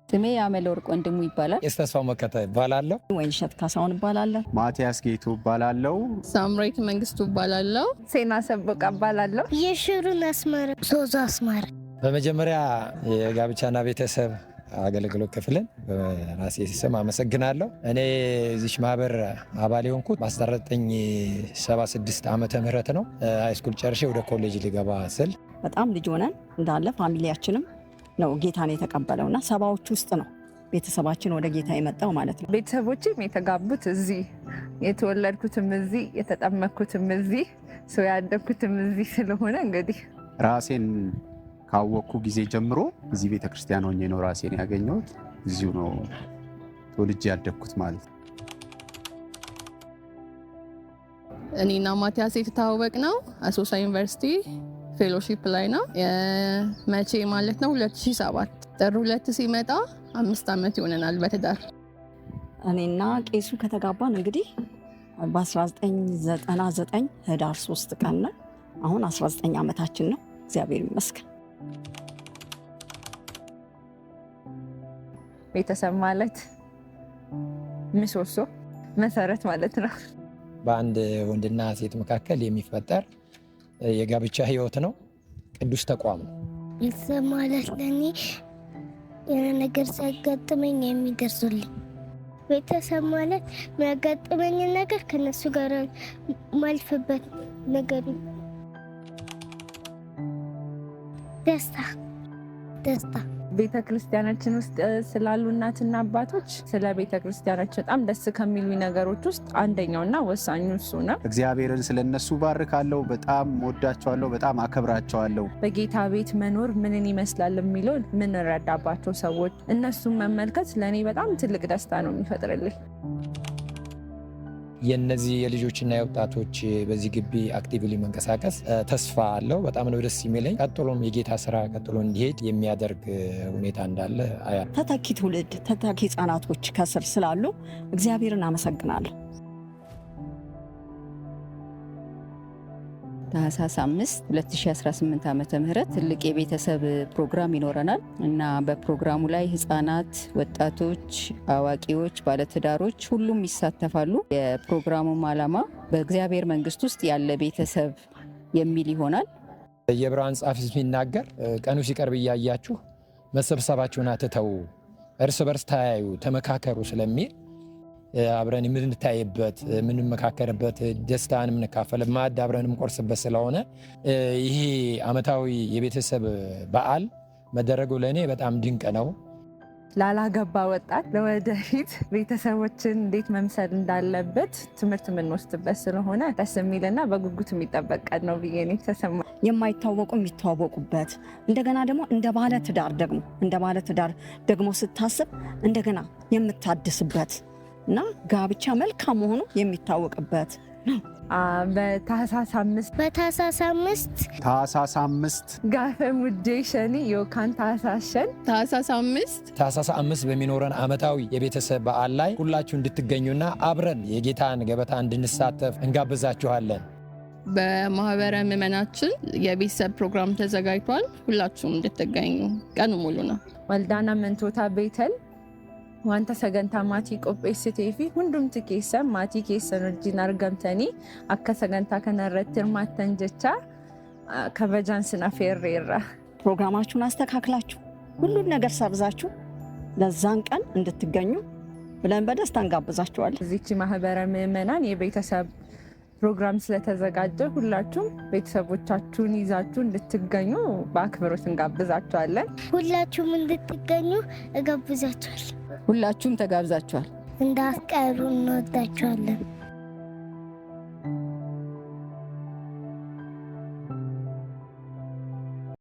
ስሜ ያመለወርቅ ወንድሙ ይባላል። ቄስ ተስፋው መከተ እባላለሁ። ወይንሸት ካሳሁን እባላለሁ። ማቲያስ ጌቱ እባላለሁ። ሳምራዊት መንግስቱ እባላለሁ። ሴና ሰቦቃ እባላለሁ። የሽሩን አስማረ፣ ሶዛ አስማረ። በመጀመሪያ የጋብቻና ቤተሰብ አገልግሎት ክፍልን በራሴ ስም አመሰግናለሁ። እኔ እዚች ማህበር አባል የሆንኩት በ1976 ዓመተ ምህረት ነው። High school ጨርሼ ወደ ኮሌጅ ሊገባ ስል በጣም ልጅ ሆነን እንዳለ family ያችንም ነው ጌታን የተቀበለው እና 70ዎቹ ውስጥ ነው ቤተሰባችን ወደ ጌታ የመጣው ማለት ነው። ቤተሰቦቼም የተጋቡት እዚህ፣ የተወለድኩትም እዚህ፣ የተጠመቅኩትም እዚህ፣ ሰው ያደግኩትም እዚህ ስለሆነ እንግዲህ ራሴን ካወቅኩ ጊዜ ጀምሮ እዚህ ቤተክርስቲያን ሆኜ ነው ራሴን ያገኘሁት። እዚሁ ነው ተወልጄ ያደግኩት ማለት ነው። እኔና ማቲያስ የተተዋወቅነው አሶሳ ዩኒቨርሲቲ fellowship ላይ ነው። መቼ ማለት ነው? 2007 ጥር 2 ሲመጣ 5 ዓመት ይሆነናል በትዳር። እኔና ቄሱ ከተጋባን እንግዲህ በ1999 ህዳር 3 ቀን ነው። አሁን 19 ዓመታችን ነው። እግዚአብሔር ይመስገን። ቤተሰብ ማለት ምሰሶ መሰረት ማለት ነው። በአንድ ወንድና ሴት መካከል የሚፈጠር የጋብቻ ህይወት ነው። ቅዱስ ተቋም ነው። ቤተሰብ ማለት ለእኔ የሆነ ነገር ሲያጋጥመኝ የሚደርሱልኝ። ቤተሰብ ማለት የሚያጋጥመኝን ነገር ከነሱ ጋር ማልፍበት ነገር ነው። ደስታ ደስታ። ቤተ ክርስቲያናችን ውስጥ ስላሉ እናትና አባቶች ስለ ቤተ ክርስቲያናችን በጣም ደስ ከሚሉ ነገሮች ውስጥ አንደኛውና ወሳኙ እሱ ነው። እግዚአብሔርን ስለነሱ ባርካለሁ። በጣም ወዳቸዋለሁ። በጣም አከብራቸዋለሁ። በጌታ ቤት መኖር ምንን ይመስላል የሚለውን የምንረዳባቸው ሰዎች እነሱን መመልከት ለእኔ በጣም ትልቅ ደስታ ነው የሚፈጥርልኝ። የነዚህ የልጆችና የወጣቶች በዚህ ግቢ actively መንቀሳቀስ ተስፋ አለው። በጣም ነው ደስ የሚለኝ። ቀጥሎም የጌታ ስራ ቀጥሎ እንዲሄድ የሚያደርግ ሁኔታ እንዳለ አያለሁ። ተተኪ ትውልድ ተተኪ ህጻናቶች ከስር ስላሉ እግዚአብሔርን አመሰግናለሁ። ታህሳስ 5 2018 ዓመተ ምህረት ትልቅ የቤተሰብ ፕሮግራም ይኖረናል እና በፕሮግራሙ ላይ ህፃናት፣ ወጣቶች፣ አዋቂዎች፣ ባለትዳሮች ሁሉም ይሳተፋሉ። የፕሮግራሙም ዓላማ በእግዚአብሔር መንግስት ውስጥ ያለ ቤተሰብ የሚል ይሆናል። የዕብራውያን ጸሐፊ ሲናገር ቀኑ ሲቀርብ እያያችሁ መሰብሰባችሁን አትተዉ፣ እርስ በርስ ተያዩ፣ ተመካከሩ ስለሚል አብረን የምንታይበት የምንመካከርበት ደስታን የምንካፈልበት ማዕድ አብረን የምንቆርስበት ስለሆነ ይሄ ዓመታዊ የቤተሰብ በዓል መደረጉ ለእኔ በጣም ድንቅ ነው። ላላገባ ወጣት ለወደፊት ቤተሰቦችን እንዴት መምሰል እንዳለበት ትምህርት የምንወስድበት ስለሆነ ደስ የሚልና በጉጉት የሚጠበቅ ቀን ነው ብዬ እኔ ተሰማ። የማይታወቁ የሚተዋወቁበት እንደገና ደግሞ እንደ ባለ ትዳር ደግሞ እንደ ባለ ትዳር ደግሞ ስታስብ እንደገና የምታድስበት እና ጋብቻ መልካም መሆኑ የሚታወቅበት ነው። በታህሳስ 5 በታህሳስ 5 ታህሳስ 5 gaafa Muddee 5 yookaan Taahsaas 5 ታህሳስ 5 ታህሳስ 5 በሚኖረን ዓመታዊ የቤተሰብ በዓል ላይ ሁላችሁ እንድትገኙና አብረን የጌታን ገበታ እንድንሳተፍ እንጋብዛችኋለን። በማህበረ ምዕመናችን የቤተሰብ ፕሮግራም ተዘጋጅቷል። ሁላችሁም እንድትገኙ ቀኑ ሙሉ ነው። Waldaan Amantoota Beetel wanta sagantaa maatii qopheessitee fi hundumti keessan maatii keessan wajjin argamtanii akka sagantaa kanarratti hirmaattan jecha kabajaan sin affeerreerra. ፕሮግራማችሁን አስተካክላችሁ ሁሉን ነገር ሰርዛችሁ ለዛን ቀን እንድትገኙ ብለን በደስታ እንጋብዛችኋለን። እዚች ማህበረ ምዕመናን የቤተሰብ ፕሮግራም ስለተዘጋጀ ሁላችሁም ቤተሰቦቻችሁን ይዛችሁ እንድትገኙ በአክብሮት እንጋብዛችኋለን። ሁላችሁም እንድትገኙ እጋብዛችኋለሁ። ሁላችሁም ተጋብዛችኋል። እንዳትቀሩ እንወዳችኋለን።